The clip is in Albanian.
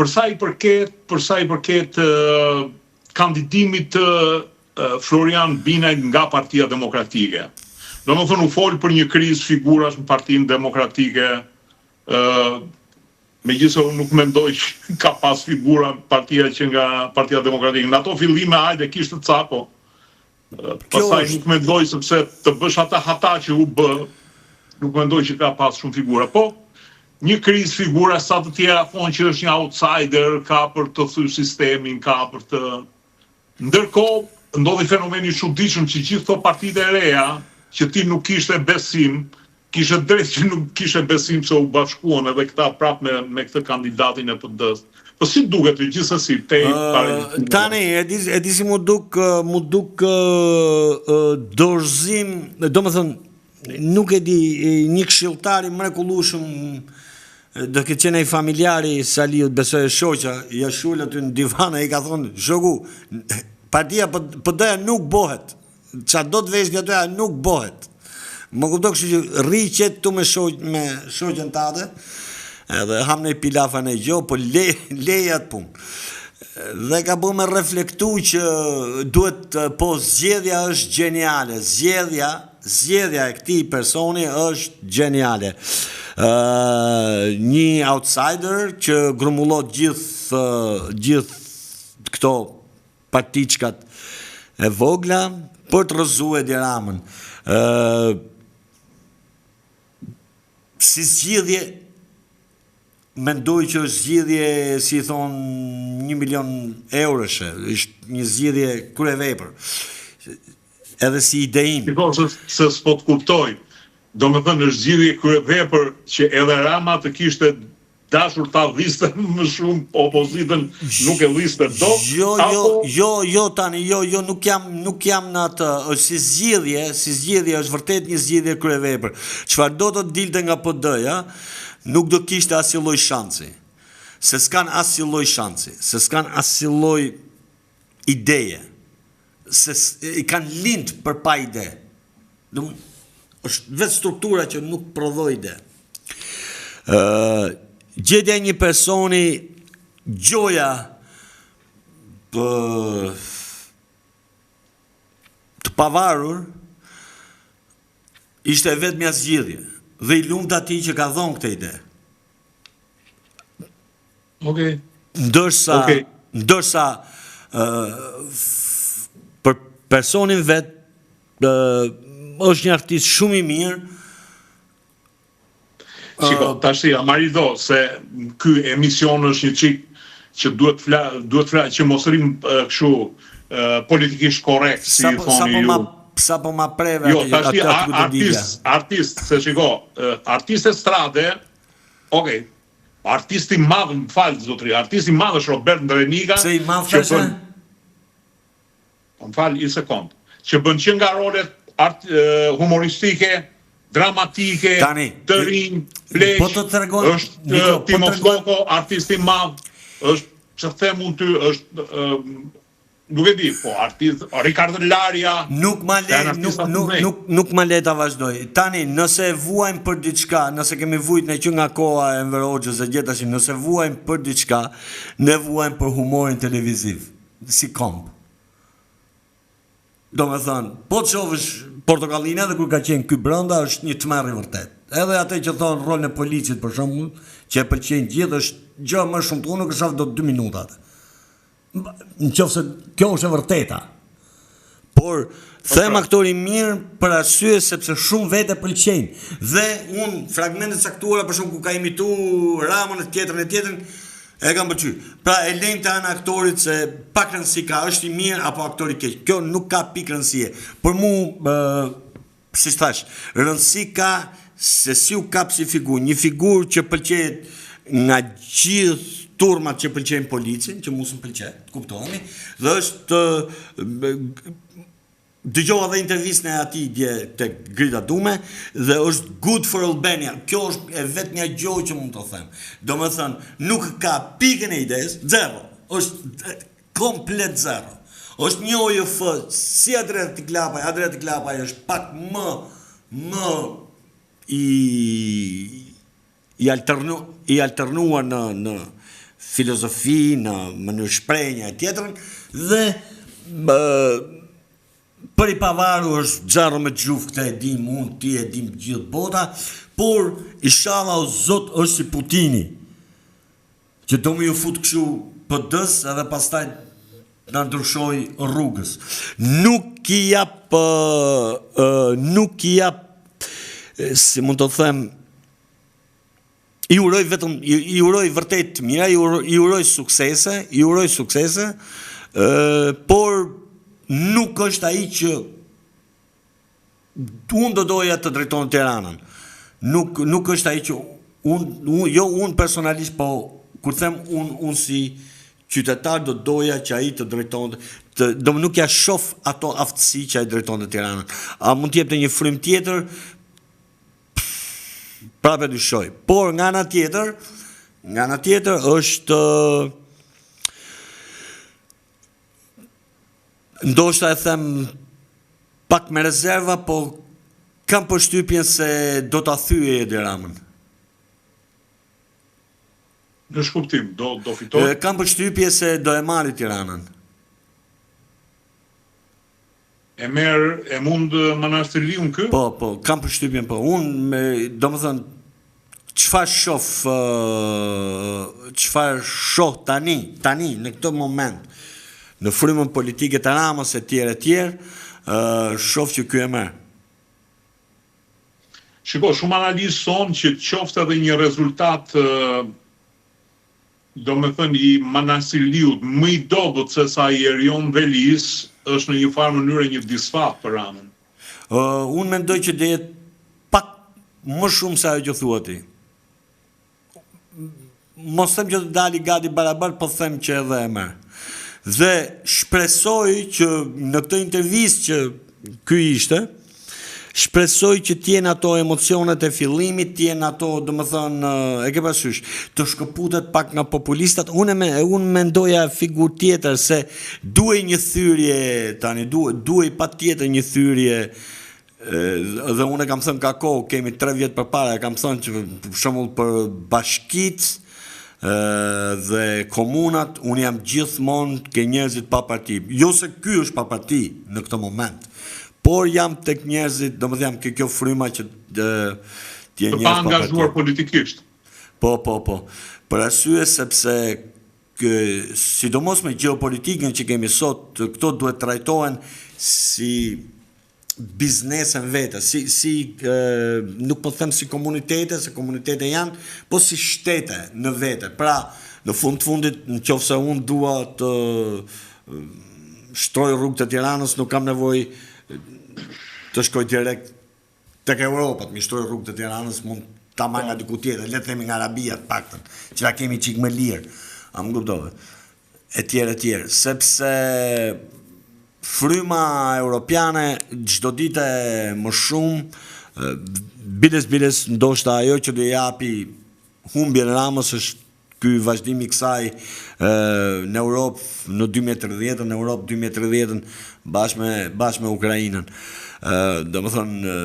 Për sa i përket, për sa i përket kandidimit të Florian Binajt nga Partia Demokratike. Domethënë u fol për një krizë figurash në Partinë Demokratike, ë megjithëse unë nuk mendoj që ka pas figura partia që nga Partia Demokratike. Në ato fillime hajde kishte ca, po pastaj nuk mendoj sepse të bësh atë hata që u bë, nuk mendoj që ka pas shumë figura. Po një krizë figura sa të tjera thonë që është një outsider, ka për të thy sistemin, ka për të Ndërkohë, ndodhi fenomeni i çuditshëm që gjithë këto partitë e reja, që ti nuk kishe besim, kishe drejtë që nuk kishe besim se u bashkuan edhe këta prapë me me këtë kandidatin e PD-së. Po si duket ty gjithsesi tej paragjykimeve? Tani, e di e di si m'u duk, m'u duk dorëzim, domethënë Nuk e di, një këshilltar i mrekullueshëm do ketë qenë ai familjari i Saliut, besoj e shoqja, ja shul aty në divan e i ka thonë, shoku, partia PD-ja nuk bohet. Ça do të vesh aty nuk bohet. Më kupto kështu që rri qetë këtu me shoq me shoqen tate, edhe ham një pilaf a një gjë, po le le atë punë. Dhe ka bo me reflektu që duhet po zgjedhja është gjeniale, zgjedhja Zgjedhja e këtij personi është gjeniale. Ë një outsider që grumbullon gjithë gjithë këto partiçkat e vogla për të rrëzuar Edi Ramën. Ë si zgjidhje mendoj që është zgjidhje si i thonë 1 milion euroshe, është një zgjidhje kryevepër. Edhe si ideim. Shiko se se s'po të kuptoj. Domethënë është zgjidhje kryevepër që edhe Rama të kishte dashur ta dhiste më shumë opozitën nuk e dhiste dot Jo, jo, apo jo, jo tani, jo, jo, nuk jam, nuk jam në atë, është si zgjidhje, si zgjidhje është vërtet një zgjidhje kryevepër. Çfarëdo të dilte nga PD-ja, nuk do kishte asnjë lloj shansi. Se s'kanë asnjë lloj shansi, se s'kanë asnjë lloj ideje. Se i kanë lind për pa ide. Do është vetë struktura që nuk prodhoi ide. Ë gjetja e një personi gjoja për të pavarur ishte e vetmja zgjidhje dhe i lumtë atij që ka dhonë këtë ide. Okej. Ndërsa, Okej. ndërsa ë për personin vet ë është një artist shumë i mirë. Shiko, tashi Amarildo se ky emision është një çik që duhet fla, duhet fla që mos rrim kështu politikisht korrekt si i Sapo thoni sapo ju. ma sapo ma preve Jo, atë tashi atë aty ku do dilja. artist, artist, se shiko, artist estrade, okay, Artist i madh, më fal zotëri, artist i madh është Robert Ndrenika. Pse i madh thashë? Bën, po më fal një sekond, që bën që nga rolet art, humoristike, dramatike, Tani, të rinj, pleq, po të tregon, është Niko, po Timo tregon... Flloko, artist i madh, është ç'të them unë ty, është Nuk e di, po artist Ricardo Laria. Nuk ma le, nuk nuk nuk nuk ma le ta vazhdoj. Tani, nëse vuajmë për diçka, nëse kemi vujt ne që nga koha e Enver Hoxhës e gjithë tash, nëse vuajmë për diçka, ne vuajmë për humorin televiziv, si komb. Domethënë, po të shofësh Portokallinë edhe kur ka qenë ky brenda është një tmerr i vërtet. Edhe atë që thonë rolin e policit për shembull, që e pëlqejnë gjithë është gjë më shumë, unë nuk e shoh dot 2 minuta atë. Në qoftë se kjo është e vërteta. Por po them pra. aktor i mirë për arsye sepse shumë vetë e pëlqejnë. Dhe unë fragmente të caktuara për shembull ku ka imitu Ramën e tjetrën e tjetrën e kam pëlqyer. Pra e lejmë te ana aktorit se pak rëndësi ka, është i mirë apo aktor i keq. Kjo nuk ka pikë rëndësie. Për mu Siç thashë, rëndësi ka se si u kap si figurë, një figurë që pëlqehet nga gjithë turmat që pëlqejnë policin, që mu s'më pëlqen, të kuptohemi, dhe është dëgjova dhe intervistën e atij dje tek Grida Dume dhe është good for Albania. Kjo është e vetmja gjë që mund të them. Domethënë, nuk ka pikën e idesë, zero. Është Komplet zero. Është një OJF si Adriatik Lapaj, Adriatik Lapaj është pak më më i i alternu i alternuar në në. filozofi, në mënyrë shprehje e tjetrën dhe për i pavarur është xharro me xhuf këtë e dim unë, ti e dim gjithë bota, por ishalla o zot është si Putini që do me ju fut kështu PD-s edhe pastaj na ndryshoj rrugës. Nuk i jap nuk i jap si mund të them I uroj vetëm i, i uroj vërtet të mira, i uroj, i uroj suksese, i uroj suksese, ë por nuk është ai që unë do doja të drejtonte Tiranën. Nuk nuk është ai që unë un, jo unë personalisht, po kur them unë unë si qytetar do doja që ai të drejtonte, të, do nuk ja shof ato aftësi që ai drejtonte Tiranën. A mund të jepte një frymë tjetër? Prapë e dyshoj. Por nga ana tjetër, nga ana tjetër është ndoshta e them pak me rezerva, po kam përshtypjen se do ta thyejë Edi Ramën. Në ç'kuptim, do do fitojë? Kam përshtypje se do e marrë Tiranën. E merr, e mund Manastirliun ky? Po, po, kam përshtypjen po. Unë me, domethënë çfarë shoh çfarë shoh tani, tani në këtë moment në frymën politike të Ramës e tjerë e tjerë, shoh që ky e merr. Shiko, shumë analistë thonë që qoftë edhe një rezultat Domethënë i Manastirliut më i dobët se sa i Erion Velisë është në një farë mënyre një disfatë për Ramën. Unë mendoj që do jetë pak më shumë se ajo që thua ti. Mos them që do dali gati barabar, po them që edhe e merr. Dhe shpresoj që në këtë intervistë që ky ishte, Shpresoj që të jenë ato emocionet e fillimit, të jenë ato, domethënë, e ke parasysh, të shkëputet pak nga populistat. Unë me unë mendoja figurë tjetër se duhej një thyrje tani, duhej duhej patjetër një thyrje dhe unë e kam thënë ka kohë, kemi 3 vjet përpara, e kam thënë që për shembull për bashkitë dhe komunat, unë jam gjithmonë ke njerëzit pa parti. Jo se ky është pa parti në këtë moment, Por jam tek njerëzit, domethënë jam ke kjo fryma që të jenë njerëz pa angazhuar politikisht. Po, po, po. Për arsye sepse kë, sidomos me gjeopolitikën që kemi sot, këto duhet trajtohen si biznese në vete, si, si e, nuk po them si komunitete, se komunitete janë, po si shtete në vete. Pra, në fund të fundit, në qoftë se unë dua të shtroj rrugët e Tiranës, nuk kam nevojë të shkoj direkt tek Europa, të m'i shtroj rrugët e Tiranës, mund ta marr nga diku tjetër, le të themi nga Arabia të paktën, që ta kemi çik më lirë. A më kuptove? E tjerë e tjerë, sepse fryma europiane çdo ditë më shumë biles biles ndoshta ajo që do japi humbjen Ramës është Ky vazhdim i kësaj në Europë në 2030-ën, në Europë 2030-ën bashkë me bashkë me Ukrainën. Ë, domethënë